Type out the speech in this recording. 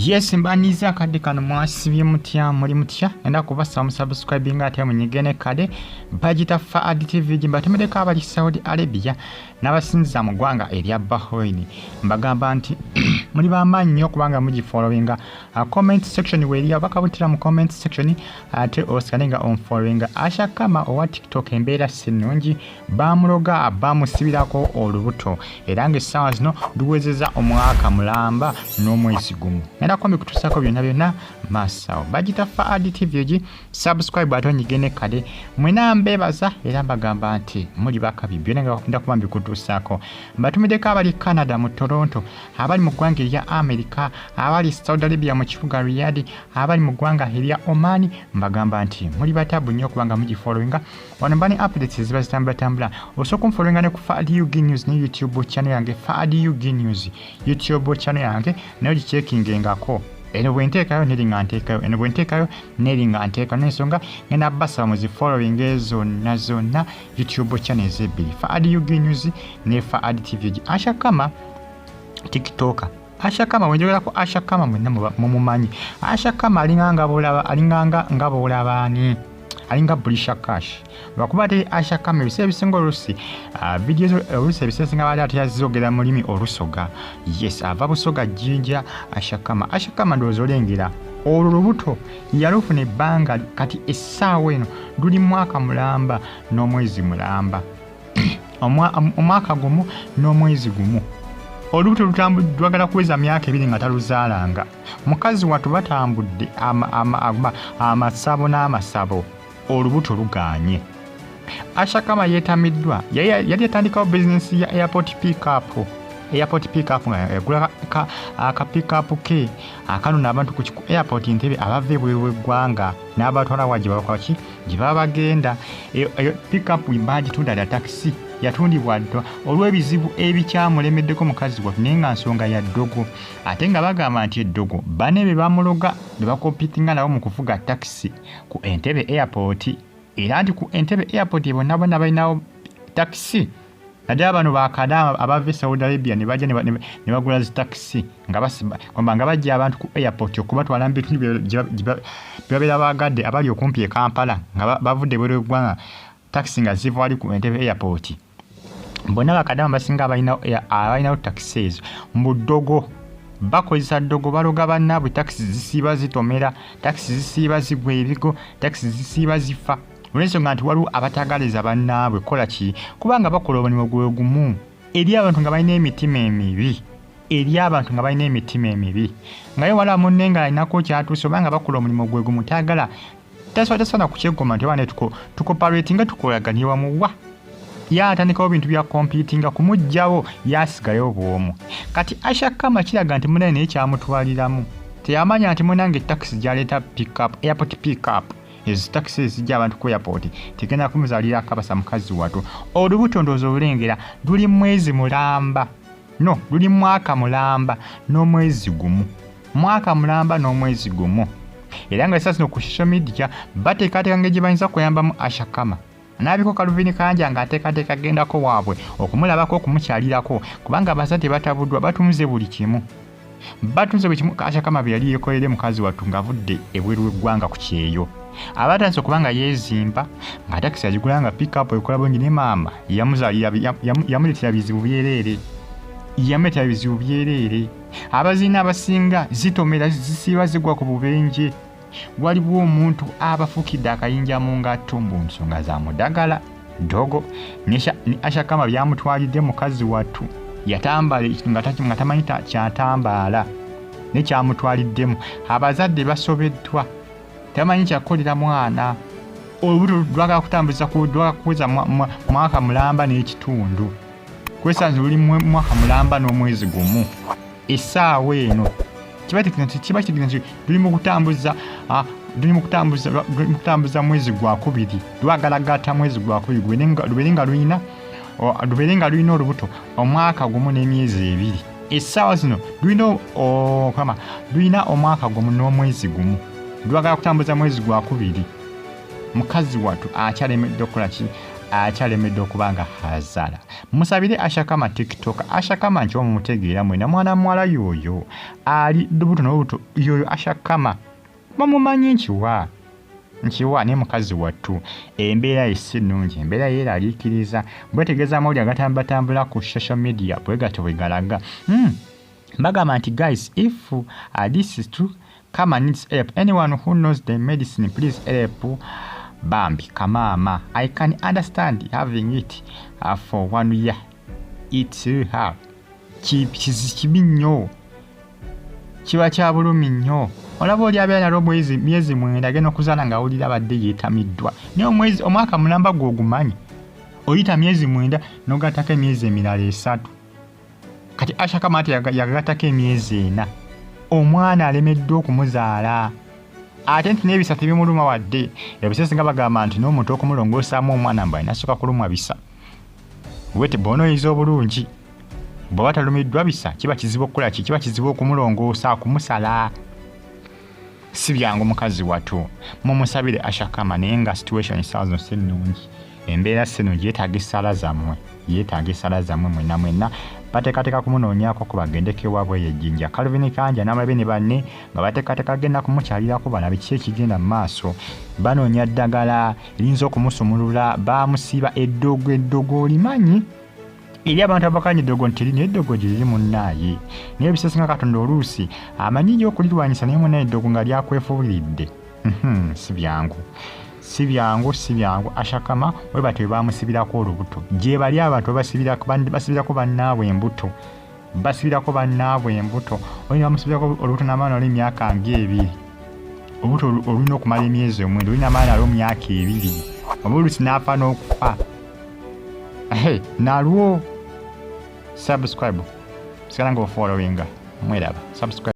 Yes, mbaniza akadde kano. Mwasibye mutya? Muli mutya? Ngenda kubasaba musubscribinga ate munyige ne kade bagita Faad TV gye mbatumiddeko abali Saudi Arabia n'abasinziza mu ggwanga erya Bahrain. Mbagamba nti muli b'amaanyi nnyo kubanga mugifollowinga. Comment section weeri, abakabutira mu comment section ate osigale nga onfollowinga. Asha Kama owa TikTok, embeera si nnungi, bamuloga, bamusibirako olubuto era ng'essaawa zino luwezeza omwaka mulamba n'omwezi gumu. Ngenda kuba mbikutuusako byonna byonna maaso. Bagita Faad TV gi subscribe ate onyige ne kade. Mwena mbeebaza era mbagamba nti muli bakabi, byonna ngenda kuba mbikutuusaako. Mbatumiddeko abali Canada mu Toronto, abali mu ggwanga erya America, abali Saudi Arabia mu kibuga Riyadh, abali mu ggwanga erya Oman. Mbagamba nti muli batabu nnyo okubanga mugifollowinga. Wano mba ne updates eziba zitambulatambula. Osobola okunfollowinga ne ku Faad UG News ne YouTube channel yange, Faad UG News YouTube channel yange, nayo gicheckingengako. Eno bwe nteekayo neri nga nteekayo, eno bwe nteekayo neri nga nteekayo. N'ensonga ngenda basaba muzifollowing zonna zonna YouTube channel ezebbiri, Faad UG News ne Faad TV. Asha Kama TikToker, Asha Kama, wenjogera ku Asha Kama mwenna mumumanyi. Asha Kama alinganga bolaba, alinganga nga bolaba ani, alinga Bulisha Cash, lwakuba ate Asha Kama ebiseera ebisinga oluusi vidiyo, oluusi ebiseera ebisinga baali ate yazogera mu lulimi Olusoga. Yes, ava Busoga, Jjinja. Asha Kama, Asha Kama, ndowooza olengera olwo lubuto yalufuna ebbanga, kati essaawa eno luli mwaka mulamba n'omwezi mulamba, omwaka gumu n'omwezi gumu. Olubuto lwagala kuweza myaka 2 nga taluzaalanga. Mukazi wattu batambudde amasabo n'amasabo, olubuto luganye. Asha Kama yeetamiddwa. Yali yatandikawo bizinesi ya airport pickup, airport pickup, nga yagula aka pickup ke akanona abantu ku airport Ntebe, abava ebweru w'eggwanga n'abatwala wa gye bakolaki, gye baba bagenda. Eyo pickup bagitunda dda, takisi yatundibwa dda olw'ebizibu ebikyamulemeddeko mukazi wattu, naye nga nsonga ya ddogo. Ate nga bagamba nti eddogo banne be bamuloga be bacompetinga nabo mu kuvuga takisi ku Entebe Airport, era nti ku Entebe Airport bonna bonna balinawo takisi, naddala bano bakadaama abava e Saudi Arabia ne bajja ne bagula zi takisi nga bajja abantu ku airport okubatwala mu bitundu gye babeera baagadde, abali okumpi e Kampala nga bavudde ebweru w'eggwanga, takisi nga ziva wali ku Entebe Airport. Bonna bakadaama basinga abalinawo takisi ezo mu ddogo bakozesa ddogo, baloga bannaabwe. Takisi zisiiba zitomera, takisi zisiiba zigwa ebigo, takisi zisiiba zifa, olw'ensonga nti waliwo abatagaliza bannaabwe kukola ki, kubanga bakola omulimu gwe gumu. Eri abantu nga balina emitima emibi, eri abantu nga balina emitima emibi, nga ye wala munne nga alinako kyatuuse oba nga bakola omulimu gwe gumu, tayagala, tasobola kukyegoma nti oba ne tucooperatinga, tukolaganire wamu. Wa ye atandikawo bintu bya competinga kumuggyawo, yasigalayo bw'omu. Kati Asha Kama kiraga nti munange naye kyamutwaliramu, teyamanya nti munange takisi gyaleeta pickup, airport pickup, ezo takisi ezijja abantu ku airport, tegenda kumuzaalira akabasa. Mukazi wattu olubuto ndowooza olulengera, luli mwezi mulamba, no luli mwaka mulamba n'omwezi gumu, mwaka mulamba n'omwezi gumu. Era nga esasa zino ku social media bateekateeka ngeri gye bayinza kuyambamu Asha Kama. N'abiko Kaluvini Kanja ng'ateekateeka agendako waabwe okumulabako, okumukyalirako, kubanga abazadde batabuddwa, batunze buli kimu, batunze buli kimu Asha Kama bye yali yeekolere. Mukazi wattu ng'avudde ebweru w'eggwanga ku kyeyo, aba atandise okuba nga yeezimba, nga takisi agigula, nga pickup ekola bulungi, ne maama yamuzaalira, yamuleetera bizibu byereere, yamuleetera bizibu byereere. Abazirina abasinga zitomera, zisiiba zigwa ku bubenje. Waliwo omuntu abafukidde akayinja mu ngatto mu nsonga za mudagala ddogo ne Asha Kama byamutwalidde. Mukazi wattu yatambala nga tamanyi kyatambaala, ne kyamutwaliddemu. Abazadde basobeddwa, tamanyi kyakukolera mwana. Olubuto lwagala kutambuza, lwagala kuweza mwaka mulamba n'ekitundu, kwesanze luli mwaka mulamba n'omwezi gumu. Essaawa eno kiba kitegeeza nti luli mu kutambuza mwezi gwakubiri, lwagala gatta mwezi gwakubiri lubeere nga lulina olubuto omwaka gumu n'emyezi 2. Essaawa zino lulina kama lulina omwaka gumu n'omwezi gumu, lwagala kutambuza mwezi gwakubiri. Mukazi wattu akyalemedde okukola ki? Akyalemedde okuba nga azaala. Musabire Ashakama TikTok. Ashakama nti omumutegeera mwena, mwana muwala yoyo ali lubuto n'olubuto yoyo Ashakama bamumanyi nkiwa nkiwa, naye mukazi wattu embeera ye si nnungi, embeera yeeraliikiriza. Bwetegeeza amawulire agatambatambula ku social media bwe gatyo bwe galaga. Bagamba nti guys, if this is true, Kama needs help. Anyone who knows the medicine, please help bambi kamaama. I can understand having it for one year, it's her kibi nnyo, kiba kya bulumi nnyo. Olaba oli abeera nalwo omwezi, myezi 9, agenda okuzaala ng'awulira abadde yeetamiddwa, naye omwezi, omwaka mulamba gwe ogumanyi, oyita myezi 9 n'ogattako emyezi emirala 3. Kati Ashakama ati yagattako emyezi 4, omwana alemeddwa okumuzaala, ate nti n'ebisa tebimuluma wadde ebisa. Singa bagamba nti n'omuntu okumulongoosaamu omwana mbu alina sooka kulumwa bisa, wete bw'onooyiza obulungi, bw'aba talumiddwa bisa, kiba kizibu okukola ki? Kiba kizibu okumulongoosa, okumusala si byangu. Mukazi watu mumusabire Ashakama, naye nga situation essaawa zino si nnungi, embeera si nnungi, yeetaaga essaala zammwe, yeetaaga essaala zammwe mwenna mwenna. Bateekateeka kumunoonyaako ku bagendeko ewaabwe eyo ejjinja. Calvin Kanja n'amalabe ne banne nga bateekateeka genda kumukyalirako balabe kiki ekigenda mu maaso. Banoonya ddagala eriyinza okumusumulula. Baamusiba eddogo, eddogo olimanyi eri abantu abakanya eddogo nti naye eddogo gye liri munnaaye, naye ebisesinga Katonda oluusi amanyi gyo okulirwanyisa, naye munnaye eddogo nga lyakwefuuliridde. Si byangu, si byangu, si byangu. Ashakama we batyo bamusibirako olubuto. Gye bali abantu basibirako bannaabwe embuto, basibirako bannaabwe embuto. Olina bamusibirako olubuto n'amaani oli emyaka nga 2, olubuto olulina okumala emyezi 9, olina amaani ali omyaka 2, oba oluusi n'afa n'okufa nalwo. Subscribe, sigala nga ofollowinga, mweraba, subscribe.